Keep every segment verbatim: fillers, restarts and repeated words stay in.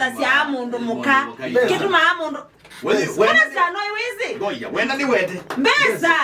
Tasyaa mũndũ mũka. Mũndũ mũka. Kĩtumaa mũndũ. Wewe, wewe. Kana sya no iwezi. Ngoja, wena nĩ wete. Mbesa.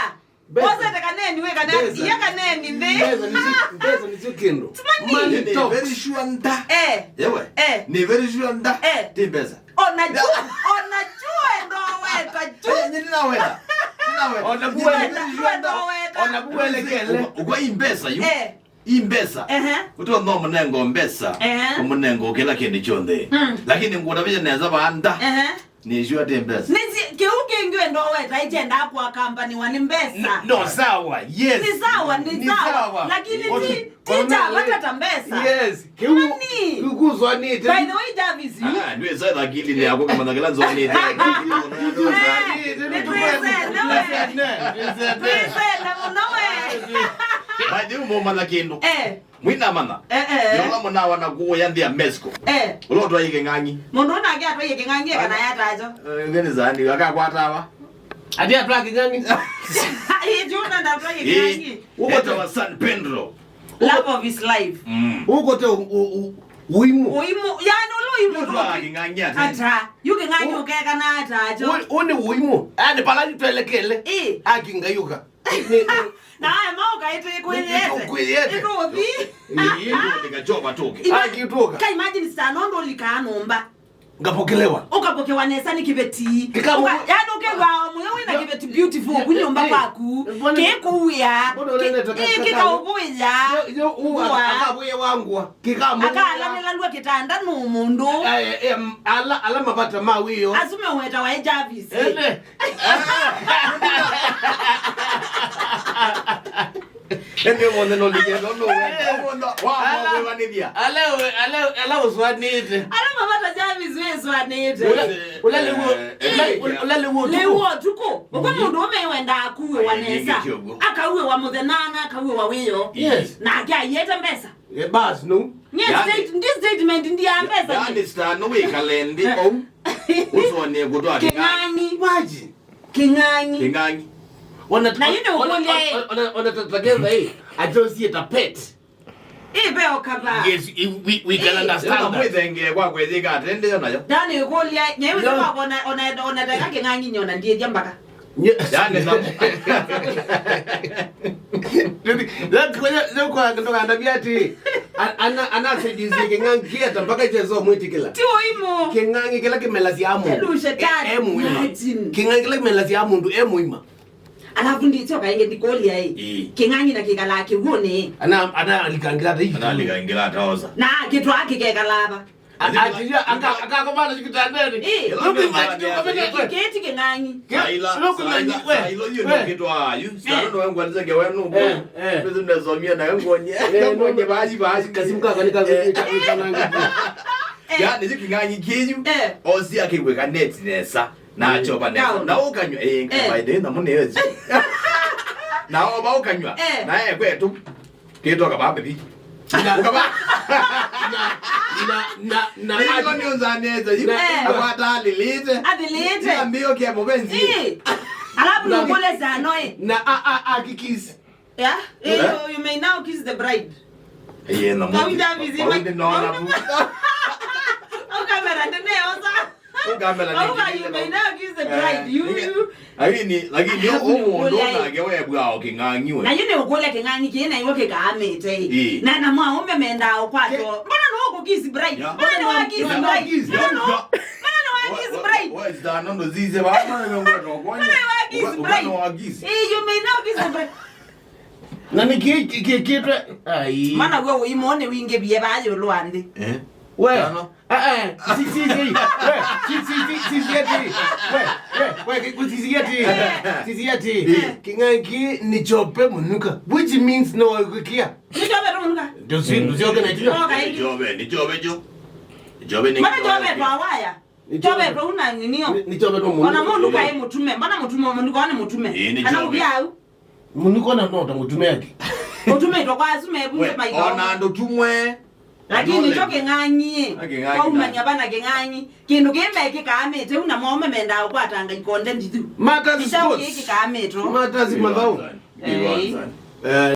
Mbesa. Wosete kaneni we kana. Mbesa. Iya kaneni nthĩ. Mbesa nĩ si-, mbesa nĩ sio kĩndũ. Money. Money talks. Nĩ very sure nda. Eh. Yewe. Eh. Nĩ very sure nda. Eh. Ti mbesa. Ona juu, ona juu endo weta juu. Eh, nĩ ndinaweta. Ndinaweta. Ona buwe. Ona juu endo weta. Ona buwe lekele. Uko, uko hii mbesa yu. Eh. Ii mbesa. Ehe. Ũtonya ũmũnenga mbesa, ehe, ũmũnenga kĩla kĩndũ kyonthe. Mm. Lakini ngũtavĩsya nesa vaa nda. Ehe. Nĩsyo ati mbesa. Nĩsi, kĩu kĩngĩ wendo weta ĩkyendaa kũakambaniwa nĩ mbesa. N-, no, sawa, yes. Ni sawa, ni sawa. Ni sawa. Lakini ti, ti cha matata mbesa. Yes. Kĩu, nani? Kĩu kũswanĩte. By the way, Jarvis, you. Ah, ndwĩsa akili nĩ yako kũmanya kĩla nzwanĩte. Akili nĩ nzwanĩte. Eh, nĩ twĩsene, we. Twĩsene, twĩsene. Twĩsene mũno, we. By the way, mũmanya kĩndũ. Eh. Mwinamanya. Eh, eh. Yola mũnawa na kuya nthĩ ya Mexico. Eh. Ũla ũtwaie kĩng'ang'i. Mũndũ ũnake atwaie kĩng'ang'i kana yatacho. Eh, ngeni zani, akakwatawa. Ati atwa kĩng'ang'i. Ĩĩ, juu na ndatwaie kĩng'ang'i. Ũko ta wa San Pedro. Love of his life. Mm. Ũko te u-, u-, u-, uimu. Uimu, yani ũla uimu. Ũtwa kĩng'ang'i ati. Ata, yu kĩng'ang'i ũkekana ata acho. Ũ-, ũ nĩ uimu. Yani pala twelekele. Ĩĩ. Akingayuka. Nĩ, nĩ. Na aya mauka ĩtwĩkwĩyĩte. Ĩtũkwĩyĩte. Ĩtũthi. Ĩĩ, ĩtũthi kachoba tũke. Ima-, akitũka. Ka imagine star no ndũlikaa nyũmba. Ngapokelewa. Ũkapokewa nesa nĩ kĩveti. Kĩkamu-, ũka-, yani ũkew'a mũyo wĩna kĩveti beautiful ku nyũmba kwaku. Kĩkũwĩa. Mbona ũnenete kĩkaũvũĩa. Yo, yo, u-, akavũĩa wangwa. Kĩkamu-, akalanĩla lwa kĩtanda nũ mũndũ. Eh, eh, em, ala, ala mavata ma wĩo. Asu mewetawa e Jarvis. Ene. Ene wone no ligero no. Wona, wa, wa, wewanithia. Ala, ala, ala ũswanĩte. Ala mavata Jarvis wĩswanĩte. Ũla, ũla lĩw'o, eh, ũla, eh, ũla lĩw'o ũtukũ. Lĩw'o ũtukũ. Ũko mũndũ ũme wendaa kuĩwa nesa. Akauĩwa mũthenya na akauĩwa wĩo. Yes. Nake aiete mbesa. Eh, bas, no. Nye yani, state-, ndi statement ndi ya mbesa yani ni. Star no wĩkale nthĩ, eh, ou. Ũsone kũtwa kĩng'ang'i. Kĩng'ang'i. Imagine. Kĩng'ang'i. Kĩng'ang'i. Ona, na yine ona, ũkũlya, ona, ona, ona ta-, ta Ngetha, eh, ajosie ta pet. Eh, be okava. Yes, we, we can understand that. Mwĩthenge kwa kwĩthĩka atende yo nayo. Ndani ũkũlya, nye wĩsĩ wakona, ona, ona, ona ndeka kĩng'ang'i nyona ndiĩthya mbaka. Nye- Yani, na- Ndũkandavya ati, a-, ana, anasaidizie kĩng'ang'i kĩata mpaka chezo mwĩtĩkĩla. Ti ũimũ. Kĩng'ang'i kĩla kĩmelasya mũndũ. Ndu shetani. E, e mũima. Imagine. Kĩng'ang'i kĩla kĩmelasya mũndũ e mũima. Alafu nditio kainge ndikũlya ĩ. Ĩĩ. Kĩng'ang'i na kĩkalaa kĩw'ũnĩ. Ana, ana alikangĩla ata hivi? Ana alikangĩla ata osa. Na kĩtwa kĩkekala ava. A-, atilia, aka-, akakomana kitandani. Eh. Look at that, you come in. Kĩti kĩng'ang'i. Saila, look at Saila, that, we, Saila, you we. Know kitu ayu. Eh. Saila, no ngwanza ke wenu. Eh, eh. Pesa ndasomia na ngonye. Eh, ngonye no. Baji, baji. Kasim kaka ni kazi, eh, ni kazi, ni kazi. Eh. Yani, kĩng'ang'i kĩyu. Eh. Osi akĩweka net nesa. Na achopa nesa. Kaũndũ. Na ũkanywa, eh, eh. By the way, na mũne yozi. Na oba ũkanywa. Eh. Na eh, kwetu. Kĩtoka ba mbivi. Na, ũkaba. Na, na, na, na, ĩyo nĩ ũnzanĩte, yu. Eh. Akwata alilite. Athilite. Ila mbio kia mũbenzi. Eh. Alafu na, nukule zano, eh. Na a, a, a, kikisi. Yeah? Eh, eh? You, you may now kiss the bride. Eh, na kaunja mbizi. Kaunja mbizi. Au kamera nene osa. Ukamela ni. Auka, you may now kiss the bride. Eh, you, you. Lakini, lakini ũmũndũ nake webwao kĩng'ang'i we. Na yu nĩ ũkũlya kĩng'ang'i kĩĩ na iwe kĩkaamĩte. Ĩĩ. Na, na mwaũme mendaa ũkwatwo. Mbona no kũkiss bride? Yeah. Mbona no kiss bride? Mbona no, mbona no kiss bride? Wa, wa, wa, wa, no, no, zize, wa, mbona no, no, no, mbona no kiss bride? Ĩĩ, you may now kiss the bride. Na nĩ kĩ, kĩ, kĩ, kĩtwe, ai. Mana we ũimũ nĩ wingĩvie vaa ĩũlũ wa nthĩ. Eh? We. Tano. Ah, eh, si, si, si, we, si, si, si, si, si, ati. We, we, we, ki-, si, si, ati. Si, si, ati. Eh. Kĩng'ang'i nĩ chope mũnuka, which means no kukia. Nĩ chope tu mũnuka. Ndio si, ndio si, okay, na ndio. Okay. Nĩ chope, nĩ chope jo. Nĩ chope nĩ. Mana chope kwa waya. Nĩ chope. Chope tu una ninio. Nĩ, nĩ chope tu mũnuka. Ona mũnuka ĩ mũtume, mbona mũtume, mũnuka nĩ mũtume. Ĩĩ, nĩ chope. Kana ũbia au. Mũnuka na no ta mũtumĩa ake. Ũtumĩtwe kwa asu mevunje maitho. Ona andũ tumwe. Lakini nĩkyo kĩng'ang'i. Kĩng'ang'i. Kwaumany'a vana kĩng'ang'i. Kĩndũ kĩĩ mbee kĩkaamĩte u na mwaũme mendaa ũkwatanga ikonde ndithu. Matters is kĩĩ sports. Kĩkaamĩtwe. Matters is mathaũ. Eh. Eh.